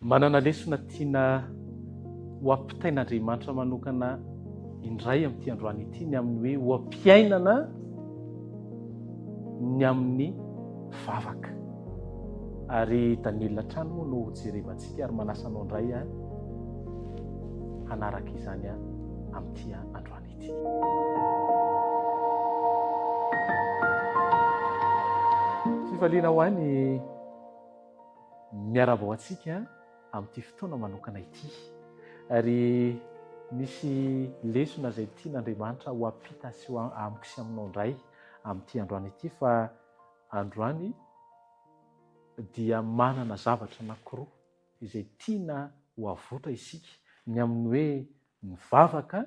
Manana lesona tiana ho ampitain'Andriamanitra manokana indray amin'ity androany ity ny amin'ny hoe oha-piainana ny amin'ny vavaka. Ary Daniela hatrany moa no hojerevantsika ary manasa anao indray aho hanaraka izany amin'ity androany ity. Fifaliana ho ahy ny miarahaba ho antsika amin'ity fotoana manokana ity. Ary misy lesona izay tian'Andriamanitra ho ampita sy ho amiko sy aminao indray amin'ity androany ity fa androany dia manana zavatra anankiroa izay tiana ho avotra isika, ny amin'ny hoe mivavaka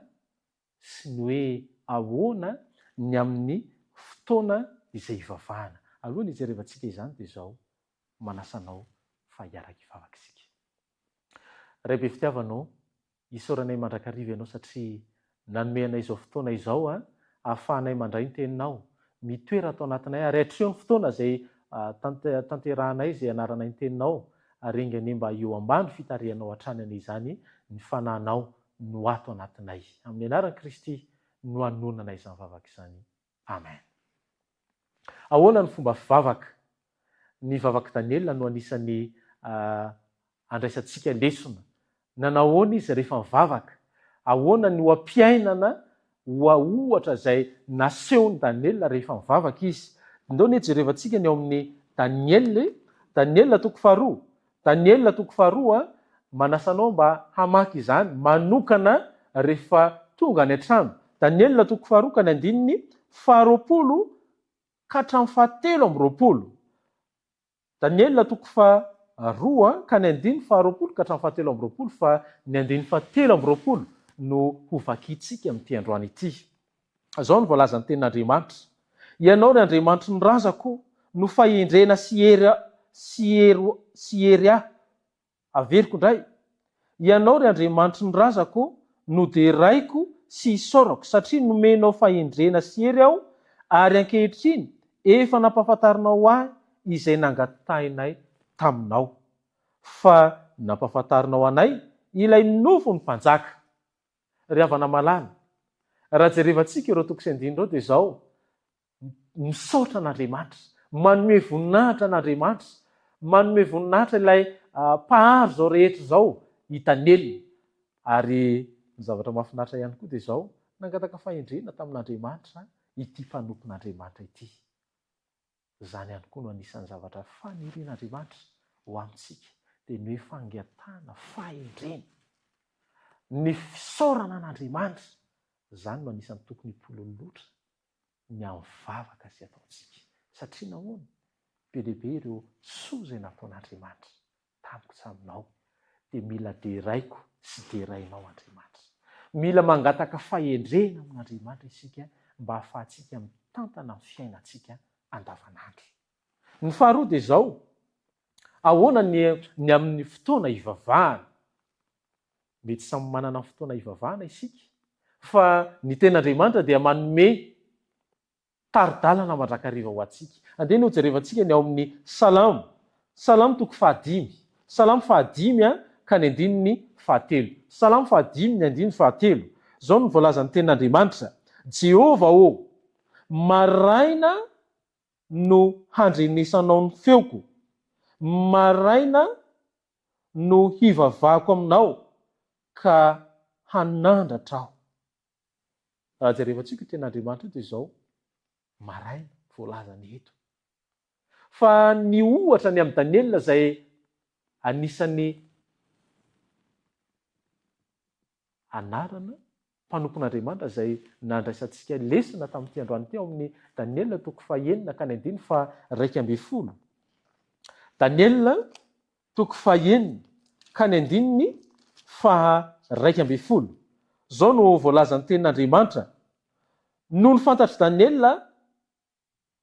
sy ny hoe ahoana ny amin'ny fotoana izay hivavahana. Alohan'ny hijerevantsika izany dia izao, manasa anao fa hiaraka hivavaka isika. Ray be fitiavana ô, isaoranay mandrakariva Ianao satria nanome anay izao fotoana izao ahafahanay mandray ny Teninao, mitoera ato anatinay ary hatreo ny fotoana izay tanterahanay izay anaranay ny Teninao ary enga anie mba eo ambany fitarihanao hatrany anie izany ny Fanahinao no ato anatinay. Amin'ny anaran'i Kristy no anononanay izany vavaka izany. Amen. Ahoana ny fomba fivavaka? Ny vavak'i Daniela no anisan'ny andraisantsika lesona. Nanao ahoana izy rehefa nivavaka? Ahoana ny oha-piainana, ohatra izay nasehon'i Daniela rehefa nivavaka izy? Ndao anie jerevantsika ny ao amin'ny Daniela e! Daniela toko faharoa. Daniela toko faharoa, manasa anao mba hamaky izany manokana rehefa tonga any an-trano. Daniela toko faharoa ka ny andininy faharoapolo ka hatramin'ny fahatelo amby roapolo. Daniela toko faharoa ka ny andininy faharoapolo ka hatramin'ny fahatelo amby roapolo fa ny andininy fahatelo amby roapolo no hovakintsika amin'ity androany ity. Izao no voalazan'ny Tenin'Andriamanitra, Ianao, ry Andriamanitry ny razako, no fahendrena sy hery sy hery sy hery ahy. Averiko indray, Ianao, ry Andriamanitry ny razako, no deraiko sy isaorako, satria nomenao fahendrena sy hery aho, ary ankehitriny efa nampahafantarinao ahy izay nangatahinay taminao. Fa nampahafantarinao anay ilay nofon'ny mpanjaka. Ry havana malala, raha jerevantsika ireo toko sy andininy ireo dia izao, misaotra an'Andriamanitra, manome voninahitra an'Andriamanitra, manome voninahitra ilay Mpahary izao rehetra izao i Daniela. Ary ny zavatra mahafinaritra ihany koa dia izao, nangataka fahendrena tamin'Andriamanitra ity mpanompon'Andriamanitra ity. Izany ihany koa no anisan'ny zavatra fanirian'Andriamanitra ho amintsika, dia ny hoe fangatahana fahendrena. Ny fisaorana an'Andriamanitra, izany no anisan'ny tokony hipololotra ny amin'ny vavaka izay ataontsika. Satria nahoana? Be dia be ireo soa izay nataon'Andriamanitra. Tamiko tsy aminao dia mila deraiko sy derainao Andriamanitra. Mila mangataka fahendrena amin'Andriamanitra isika mba hahafahantsika mitantana ny fiainantsika andavanandro. Ny faharoa dia izao, ahoana ny ny amin'ny fotoana hivavahana? Mety samy manana ny fotoana hivavahana isika, fa ny Tenin'Andriamanitra dia manome Tari-dalana mandrakariva ho antsika. Andeha anie hojerevantsika ny ao amin'ny Salamo. Salamo toko fahadimy. Salamo fahadimy a, ka ny andininy fahatelo. Salamo fahadimy, ny andininy fahatelo. Izao no voalazan'ny Tenin'Andriamanitra, Jehovah ô, maraina no handrenesanao ny feoko, maraina no hivavahako aminao, ka hanandratra aho. Raha jerevantsika io tenin'Andriamanitra io dia izao, maraina, voalazany eto. Fa ny ohatra ny amin'i Daniela izay anisan'ny anarana mpanompon'Andriamanitra izay nandraisantsika lesona tamin'ity androany ity ao amin'ny Daniela toko fahenina ka ny andininy faha-11. Daniela Toko fahenina ka ny andininy faha-11. Izao no voalazan'ny Tenin'Andriamanitra, Nony fantatr'i Daniela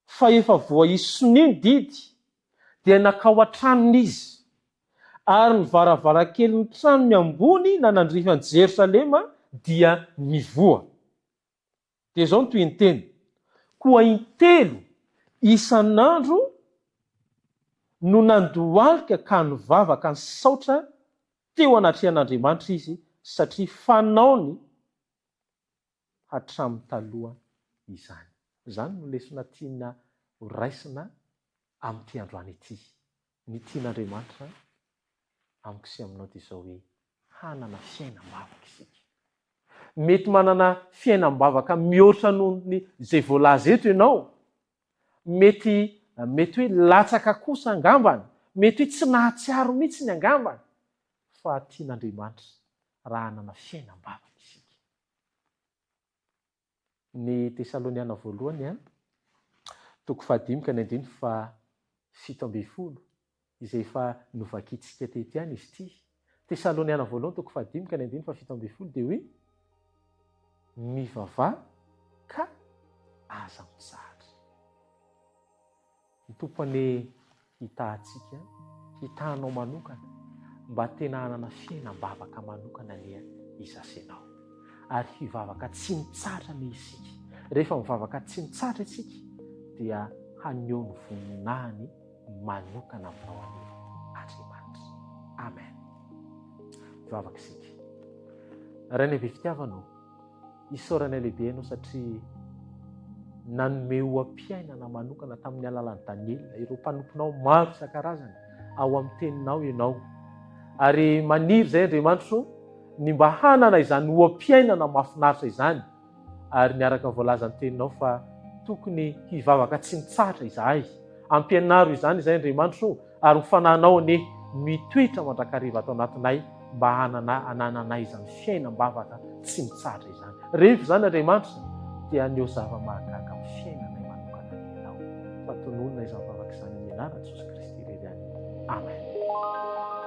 fa efa voaisy sonia ny didy, dia nankao an-tranony izy, ary ny varavarankelin'ny tranony ambony nanandrify an'i Jerosalema dia nivoha. Dia izao no tohin'ny teny, Koa intelo isan'andro no nandohalika ka nivavaka nisaotra. Teo anatrehan'Andriamanitra izy satria fanaony hatramin'ny taloha izany. Izany no lesona tiana ho raisina amin'ity androany ity. Ny tian'Andriamanitra amiko sy aminao dia izao hoe hanana fiainam-bavaka isika. Mety manana fiainam-bavaka mihoatra noho ny izay voalaza eto ianao. Mety mety hoe latsaka kosa angambany, mety hoe tsy nahatsiaro mihitsy ny angambany fa tian'Andriamanitra raha hanana fiainam-bavaka isika. Ny Tesaloniana voalohany a, toko fahadimy ka ny andininy faha 17, izay efa novakintsika teto ihany izy ity. Tesaloniana voalohany toko fahadimy ka ny andininy faha 17 dia hoe, Mivavaha ka aza mitsahatra. Ny Tompo anie hitaha antsika, hitaha anao manokana, mba tena hanana fiainam-bavaka manokana anie izasenao. Ary hivavaka tsy mitsahatra anie isika. Rehefa mivavaka tsy mitsahatra isika dia haneho ny voninahiny manokana aminao anie Andriamanitra. Amen. Mivavaka isika. Rainay be fitiavana ô, Isaoranay lehibe Ianao satria nanome oha-piainana manokana tamin'ny alalan'i Daniela ireo mpanomponao maro isan-karazany ao amin'ny Teninao Ianao. Ary maniry izay Andriamanitro ny mba hanana izany oha-piainana mahafinaritra izany ary ny araka ny voalazan'ny Teninao fa tokony hivavaka tsy mitsahatra izahay. Ampianaro izany izahay Andriamanitro Ary ho fananao anie mitoetra mandrakariva ato anatinay mba hanana hanananay izany fiainam-bavaka tsy mitsahatra izany. Rehefa izany Andriamanitra dia haneho zava-mahagaga amin'ny fiainanay manokana anie Ianao. Fa tononina izany vavaka izany amin'ny anaran'i Jesosy Kristy irery ihany. Amen.